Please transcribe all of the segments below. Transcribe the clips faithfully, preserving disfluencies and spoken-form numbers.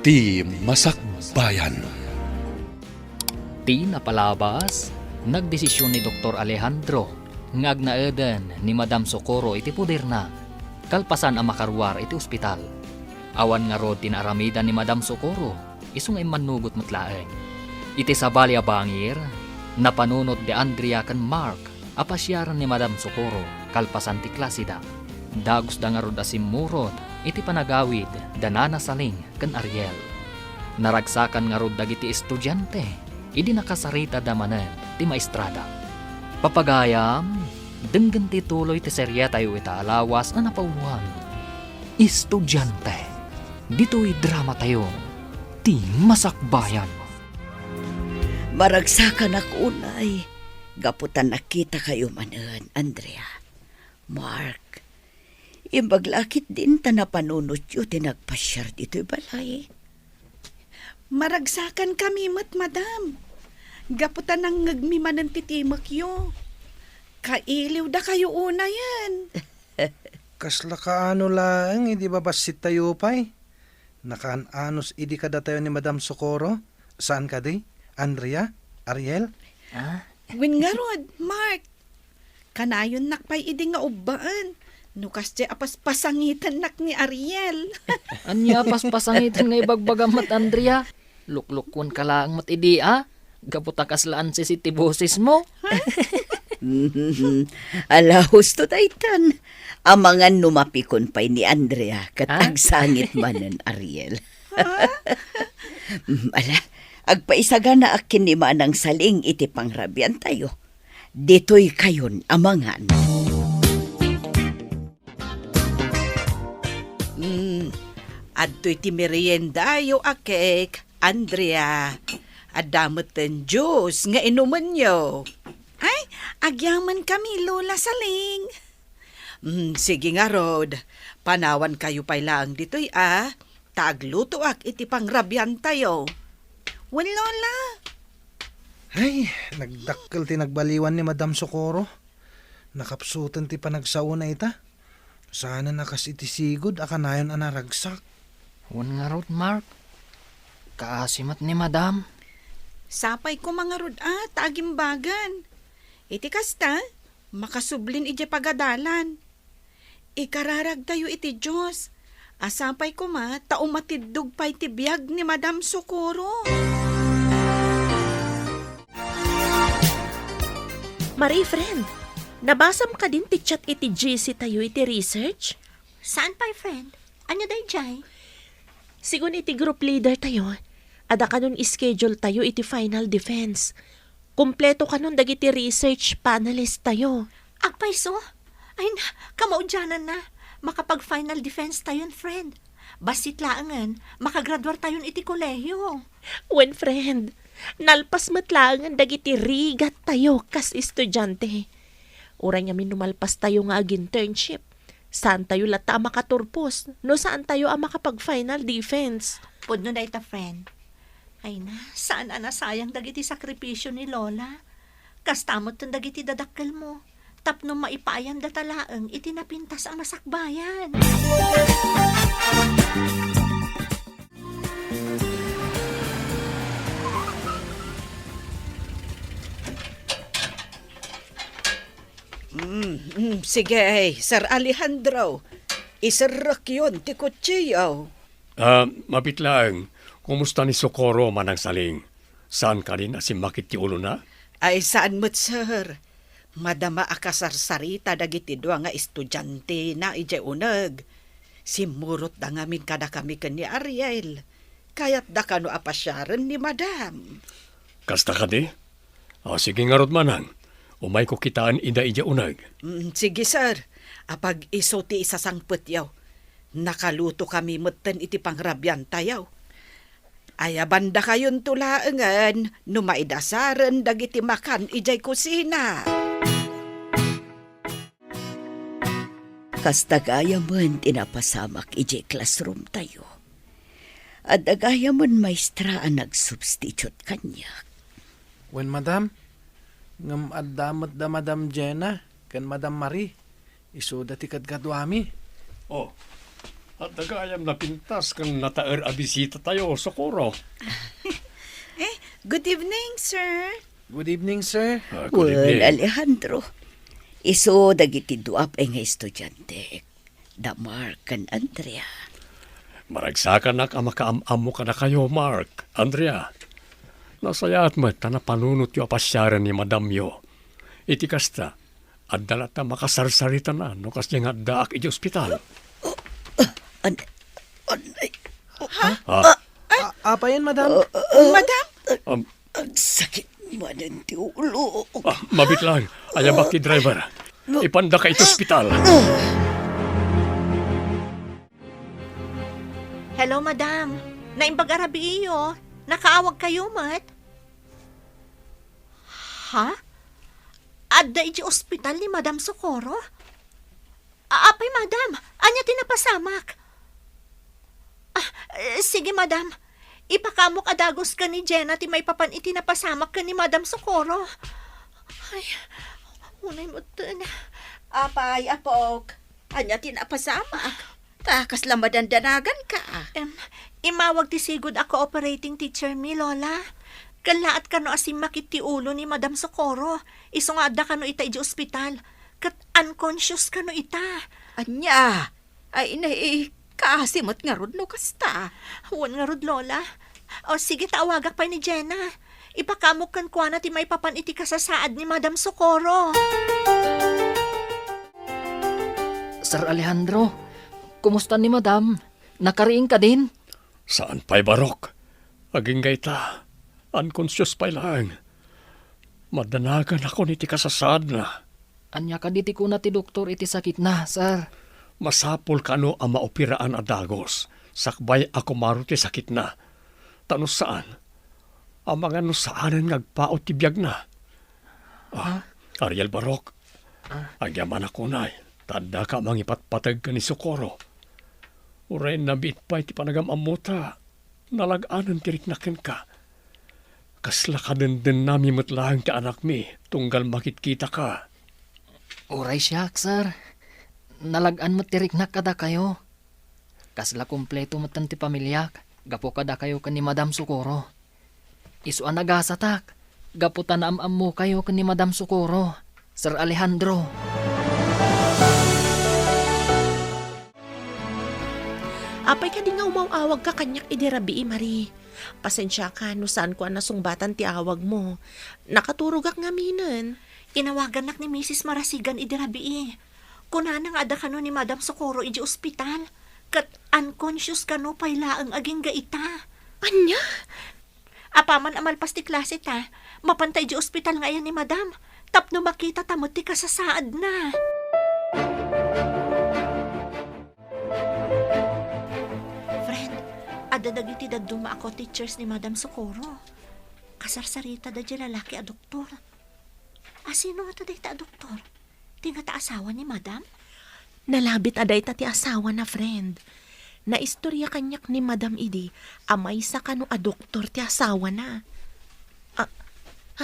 Ti Masakbayan. Ti napalabas, nagdesisyon ni Doktor Alejandro nga agnaeden ni Madam Socorro iti poderna, kalpasan a makaruar iti ospital. Awan ngarud ti naaramidan ni Madam Socorro, isu nga immannugot met laeng. Iti sabali a bangir, napanunot ni Andrea ken Mark a pasiaren ni Madam Socorro kalpasan ti klaseda. Dagusda ngarud a simmurot iti panagawid da Nana Saling ken Ariel. Naragsakan ngarud dagiti estudiante idi nakasaritada manen ti maestrada. Papagayam, denggen ti tuloy ti serietayo ita a lawas a napauluan. Estudiante. Ditoy dramatayo, Ti Masakbayan. Maragsakanak unay, gapu ta nakitakayo manen, Andrea. Mark, imbag la ketdin ta napanunotyo ti nagpasiar ditoy balay. Maragsakankami met, madam. Gapu ta nangngegmi manen ti timekyo. Kailiwdakayo unayen. Kasla kaano laeng idi babassit tayo pay? Nakaan-anos idi kadatayo ni Madam Socorro? Saan kadi? Andrea? Ariel? Ah? Wen ngarud, Mark. Kanayonnak pay idi nga ubbaen. No kasdiay a paspasangitennak ni Ariel. Ania a paspasangiten nga ibagbagam met, Andrea? Luklukkuenka laeng met idi, a? Gapu ta kasla ansisi ti bosesmo. Ala, husto daytan. Amangan no mapikon pay ni Andrea ket Ah? agsangit manen Ariel. Mm, ala, agpaisaganaak ken ni Manang Saling iti pangrabiantayo. Ditoy kayon amangan. Mm, adtoy ti meriendayo a cake, Andrea. Adda metten juice nga inumenyo. Ay, agyamankami, Lola Saling. Mm, sige ngarud, panawankayo pay laeng ditoy a, ta aglutoak iti pangrabiantayo. Wen, Lola. Ay, nagdakkel ti nagbaliwan ni Madam Socorro. Nakapsuten ti panagsaona ita. Saanen a kas iti sigud a kanayon a naragsak. Wen ngarud, Mark. Kaasi met ni Madam. Sapay koma ngarud a ta agimbagan. Iti kasta, makasublin idiay pagadalan. Ikararagtayo iti Dios. A sapay koma ta umatiddog pay ti biag ni Madam Socorro. Marie, friend, nabasam kadin ti chat iti G C tayo iti research? Saan pay, friend? Ania daydiay? Sigun iti group leader tayo, adda kanon schedule tayo iti final defense. Kompleto kanon dagiti research panelist tayo. Agpayso? Ay na, kamaudiananna. Makapag-final defense tayon, friend. Bassit laengen, makagraduar tayon iti kolehiyo. Wen, friend, nalpas met laengen dagiti rigat tayo kas estudiante. Uray ngamin no malpas tayo nga ag-internship, saan tayo latta a makaturpos no saan tayo a makapag-final defense. Pudno dayta, friend. Ay na, saan a nasayang dagiti sakripisio ni Lola. Kasta metten dagiti dadakkelmo, tapno maipaayandata laeng iti napintas a masakbayan. Mm, mm, sige, Sir Alejandro. Iserrekyon ti kutsiyo. Ah, mapit laeng, kumusta ni Socorro, Manang Saling? Saan kadin a simmakit ti ulona? Ay, saan met, sir. Madama a kasarsarita dagiti dua nga estudiantena idiay uneg. Simmurotda ngamin kadakami ken ni Ariel. Kayatda kano a pasiaren ni Madam. Kasta kadi? Ah, sige ngarud, Manang. Umayko kitaen ida idiay uneg. Mm, sige, sir. Apag isu ti isasangpetyo. Nakalutokami metten iti pangrabiantayo. Ayabandakayonto laengen no maidasaren dagiti makan idiay kusina. Kasta gayamen ti napasamak idiay classroom tayo. Adda gayamen maestra a nagsubstitute kaniak. Wen, madam, ngem adda met da Madam Jenna ken Madam Marie. Isuda ti kadkaduami. Oh, Adda gayam napintas ken nataer a bisitatayo, Socorro. Eh, good evening, sir. Good evening, sir. Ah, good Well, evening. Alejandro, isu dagiti dua pay nga estudiantek, da Mark ken Andrea. Maragsakanak a makaam-ammo kadakayo, Mark, Andrea. Nasayaat met ta napanunotyo a pasiaren ni madamyo. Iti kasta, adda latta makasarsaritana no kasdiay nga addaak iti ospital. An-, an-, ay, Ah, Ah, apayen, madam? Madam? um, Agsakit manen ti ulo. Ah, mabiit lang. Ayabak ti driver. Ipandaka iti ospital. Hello, madam. Naimbag a rabiiyo. Nakaawag kayo met? Ha? Adda iti ospital ni Madam Socorro? A-, apay, madam? Ania ti napasamak? Ah, eh, sige, madam. Ipakamok a dagus ken ni Jenna ti maipapan iti napasamak ken ni Madam Socorro. Ay, unay metten. Apay, apok? Ania ti napasamak? Ta kasla madandanaganka. Em, immawag ti sigud a cooperating teacher mi, Lola. Kellaat kano a simmakit ti ulo ni Madam Socorro. Isu nga adda kano ita idiay ospital. Ket unconscious kano ita. Ania? Ay, nay, kaasi met ngarud no kasta. Wen ngarud, Lola. O, sige, ta awagak pay ni Jenna. Ipakamok kenkuana ti maipapan iti kasasaad ni Madam Socorro. Sir Alejandro, kumusta ni Madam? Nakariing kadin? Saan pay, Barok. Agingga ita, unconscious pay laeng. Madanaganakon iti kasasaadna. Ania kadi ti kuna ti doktor iti sakitna, sir? Masapul kano a maoperaan a dagus, sakbay a kumaro ti sakitna. Ta no saan, amangan no saanen nga agpaut ti biagna. Ah, Ariel Barok, agyamanak unay, ta addaka a mangipatpateg ken ni Socorro. Uray nabiit pay ti panagam-ammota, nalag-anen ti riknak kenka. Kasla kadendennami met laeng ti anakmi, tunggal makitkitaka. Uray siak, sir. Nalag-an met ti riknak kadakayo. Kasla kompleto metten ti pamiliak, gapu kadakayo ken ni Madam Socorro. Isu a nagasatak, gapu ta naam-ammokayo ken ni Madam Socorro, Sir Alejandro. Apay kadi nga umaw-awagka kaniak idi rabii, Marie? Pasensiaka no saanko a nasungbatan ti awagmo. Nakaturogak ngaminen. Inawagannak ni Misis Marasigan idi rabii. Kunana nga adda kano ni Madam Socorro idiay ospital, ket unconscious kano pay laeng agingga ita. Ania? Apaman a malpas ti klase ta, mapanta idiay ospital nga ayan ni Madam, tapno makitata met ti kasasaadna. Friend, adda dagiti dadduma a co-teachers ni Madam Socorro. Kasarsaritada diay lalaki a doktor. A, sino ngata dayta a doktor? Ti ngata asawa ni Madam? Nalabit a dayta ti asawana, friend. Naistorya kaniak ni Madam idi a maysa kano a doktor ti asawana. Ah,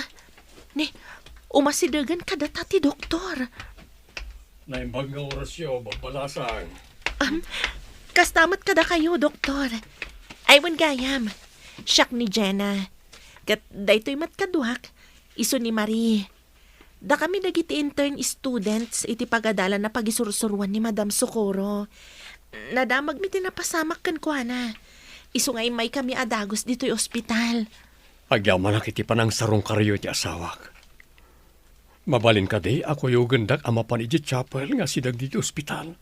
ah, ne, umasidegen kadata ti doktor. Naimbag nga orasyo, babbalasang. Am, kasta met kadakayo, doktor. Ay, wen gayam. Siak ni Jenna. Ket daytoy met kaduak, isu ni Marie. Dakami dagiti intern students iti pagadalan a pagisursuroan ni Madam Socorro. Nadamagmi ti napasamak kenkuana. Isu nga immaykami a dagus ditoy ospital. Agyamanak iti panangsarungkaryo iti asawak. Mabalin kadi a kuyogendak a mapan idiay chapel nga asideg ditoy ospital?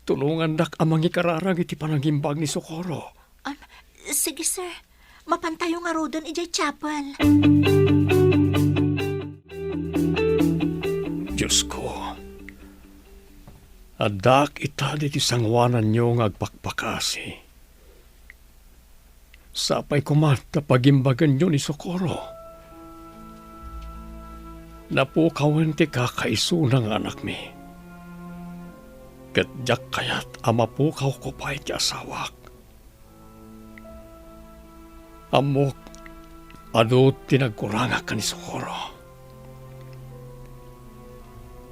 Tulongandak a mangikararag iti panangimbag ni Socorro. Am, sige, sir. Mapantayo ngaruden idiay chapel. Diosko, addaak ita ditoy sangoananyo nga agpakpakasi. Sapay koma ta pagimbagenyo ni Socorro. Napukawen ti kakaisuna nga anakmi. Ket diak kayat a mapukawko pay ti asawak. Ammok, adu ti nagkurangak ken ni Socorro.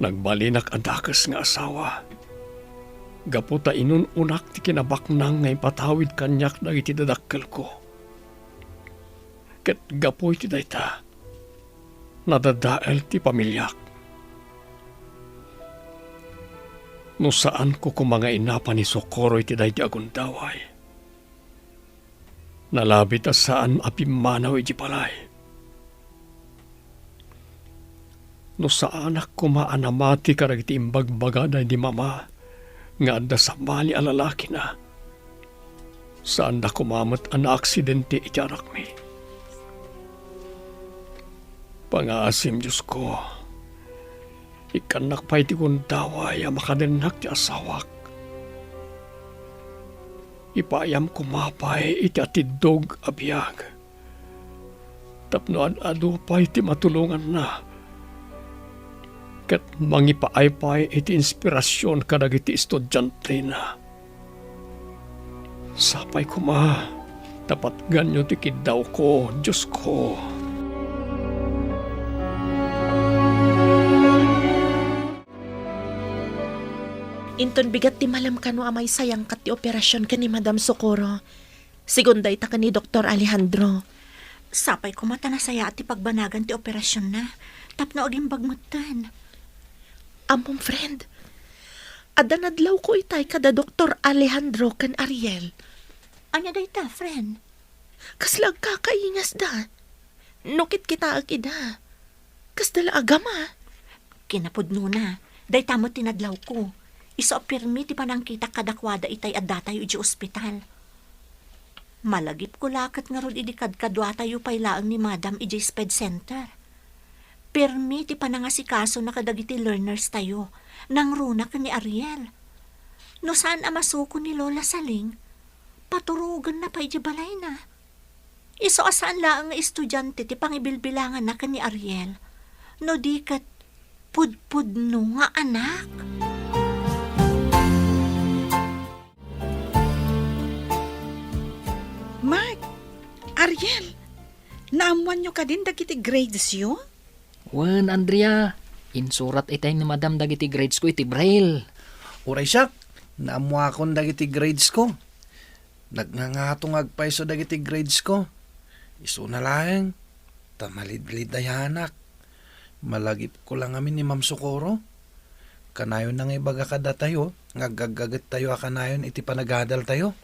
Nagbalinak a dakes nga asawa. Gapu ta inun-unak ti kinabaknang nga ipatawid kaniak dagiti dadakkelko. Ket gapu iti dayta, nadadael ti pamiliak. No saanko koma nga inapa ni Socorro iti daydi a gundaway, nalabi ta saan a pimmanaw iti balay. No saanak koma a namati kadagiti imbagbaga daydi mama nga adda sabali a lalakina, saanda koma met a naaksidente iti anakmi. Pangaasim, Diosko, ikkannak pay ti gundaway a makadennak ti asawak. Ipaayam koma pay iti atiddog a biag tapno ad-adu pay ti matulonganna ket mangipaay pay iti inspirasion kadagiti estudiantena. Sapay koma ta patganyo ti kiddawko, Diosko. Inton bigat ti malem kano a maisayangkat ti operasion ken ni Madam Socorro, sigun dayta ken ni Doktor Alejandro. Sapay koma ta nasayaat ti pagbanagan ti operasionna tapno agimbag metten. Ammom, friend, adda nadlawko itay kada Doktor Alejandro ken Ariel. Ania dayta, friend? Kasla agkakaingasda. No kitkitaek ida, kasda la a gama. Kinapudnona, dayta met ti nadlawko. Isu a pirmi ti panangkitak kadakuada itay addatayo idiay ospital. Malagipko la ket ngarud idi kadkaduatayo pay laeng ni Madam idiay SPED Center. Pirmi ti panangasikasona kadagiti learners tayo, nangruna ken ni Ariel. No saan a masuko ni Lola Saling, paturogenna pay idiay balayna. Isu a saan laeng nga estudiante ti pangibilbilanganna ken ni Ariel, no di ket pudpudno nga anak. Mark, Ariel, naammoanyo kadin dagiti gradesyo? Wen, Andrea, insurat itay ni Madam dagiti gradesko iti braille. Uray siak, naammoakon dagiti gradesko. Nagngangato nga agpayso dagiti gradesko. Isuna laeng, ta malidlidayanak. Malagipko la ngamin ni Ma'am Socorro. Kanayonna nga ibaga kadatayo nga agaggagettayo a kanayon iti panagadaltayo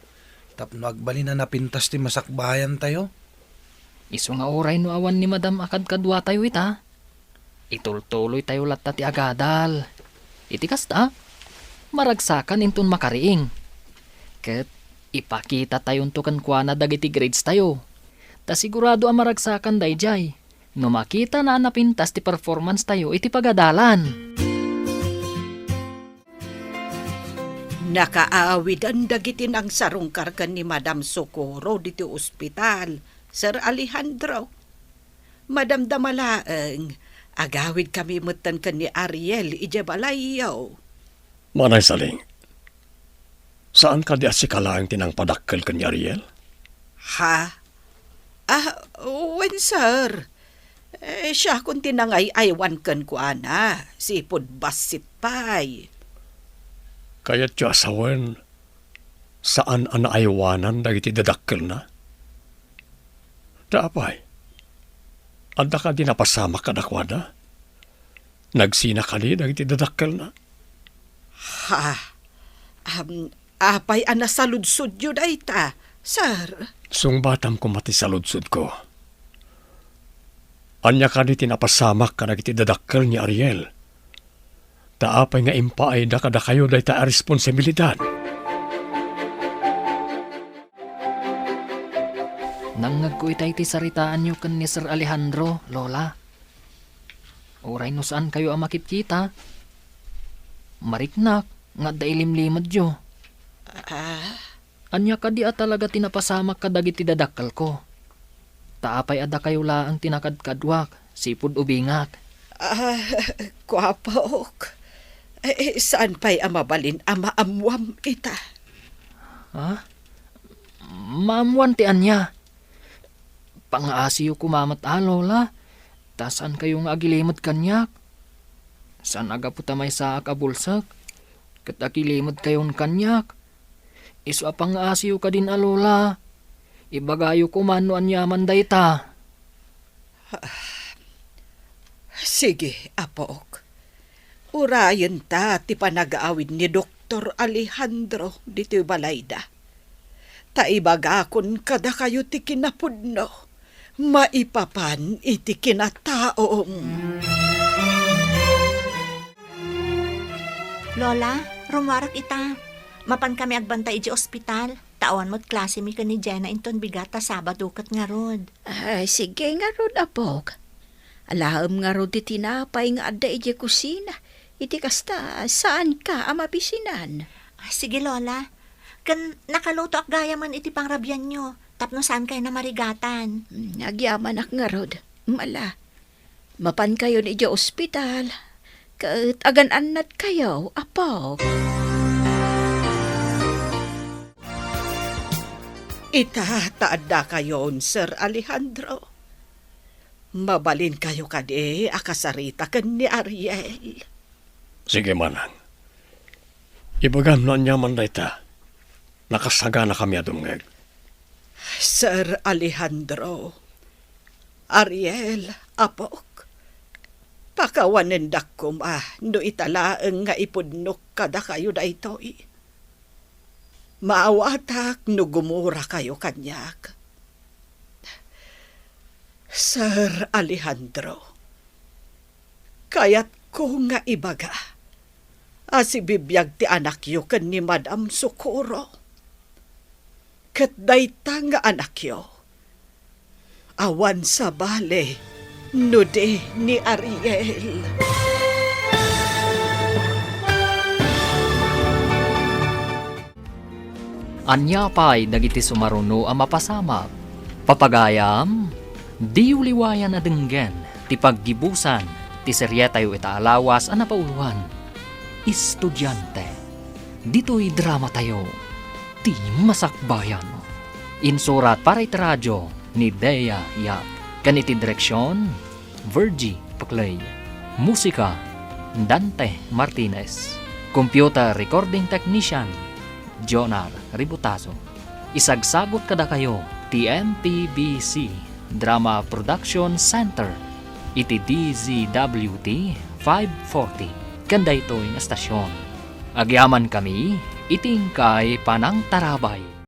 tapno agbalin a napintas ti masakbayantayo. Isu nga uray no awan ni Madam a kadkaduatayo ita, itultuloytayo latta ti agadal. Iti kasta, maragsakan inton makariing. Ket ipakitatayonto kenkuana dagiti gradestayo. Ta sigurado a maragsakan daydiay no makitana a napintas ti performance tayo iti pagadalan. Nakaawiden dagiti nangsarungkar ken ni Madam Socorro diti ospital, Sir Alejandro. Madamdama laeng, agawidkami metten ken ni Ariel idiay balayyo. Manay Saling, saan kadi a sika laeng ti nangpadakkel ken ni Ariel? Ha? Ah, wen, sir. Eh, siakon ti nangay-aywan kenkuana, sipud bassit pay. Kayatyo a sawen, saan a naaywanan dagiti dadakkelna? Ta apay, adda kadi napasamak kadakuada? Nagsina kadi dagiti dadakkelna? Ha? Am, apay a nasaludsodyo dayta, sir? Sungbatam koma ti saludsodko. Ania kadi ti napasamak kadagiti dadakkel ni Ariel? Ta apay nga impaayda kadakayo dayta a responsibilidad? Nangngegko itay ti saritaanyo ken ni Sir Alejandro, Lola. Uray no saankayo a makitkita, mariknak nga adda ilimlimedyo. Ah? Ania kadi a talaga ti napasamak kadagiti dadakkelko? Ta apay a dakayo laeng ti nakadkaduak, sipud ubingak? Ah, kuapok. Eh, saan pay a mabalin a maammuam ita? Ha? Maammuan ti ania? Pangaasiyo koma met a, Lola, ta saankayo nga agilimed kaniak. Saan a gapu ta maysaak a bulsek. Ket akilimedkayon kaniak. Isu a pangngaasiyo kadin a lola, ibagayo koma no aniaman dayta. Sige, apok. Urayenta ti panag-aawid ni Doktor Alejandro ditoy balayda. Ta ibagakon kadakayo ti kinapudno maipapan iti kinataom. Lola, rummuarak ita. Mapan kami agbantay idiay ospital. Ta awan met klasemi ken ni Jenna inton bigat ta Sabado ket ngarud. Ay, sige ngarud, apok. Alaem ngarud ti tinapay nga adda idiay kusina. Iti kasta, saanka a mabisinan. Ah, sige, Lola. Ken nakalutoak gayamen iti pangrabianyo tapno saankayo a marigatan. Hmm, agyamanak ngarud. Mala. Mapankayon idiay ospital, ket agan-annadkayo, apok. Ita ta addakayon, Sir Alejandro. Mabalinkayo kadi a kasarita ken ni Ariel. Sige, manang. Ibagam no aniaman dayta. Nakasaganakami a dumngeg. Sir Alejandro, Ariel, apok, pakawanendak koma no ita laeng nga ipudnok kadakayo daytoy. Maawatak no gumurakayo kaniak. Sir Alejandro, kayatko nga ibaga a sibibiag ti anakyo ken ni Madam Socorro. Ket dayta nga anakyo, awan sabali no di ni Ariel. Ania pay dagiti sumaruno a mapasamak? Papagayam, diyo liwayan a denggen ti paggibusan ti serietayo ita a lawas a napauloan, Estudiante. Ditoy dramatayo, ti masakbayan. Insurat para iti radio ni Dea Yap. Ken iti direksion, Virgie Paclay. Musika, Dante Martinez. Computer recording technician, Jonar Ributazo. Isagsagut kadakayo ti M P B C Drama Production Center iti D Z W T five forty ken daytoy nga estasion. Agyamankami iti inkay panangtarabay.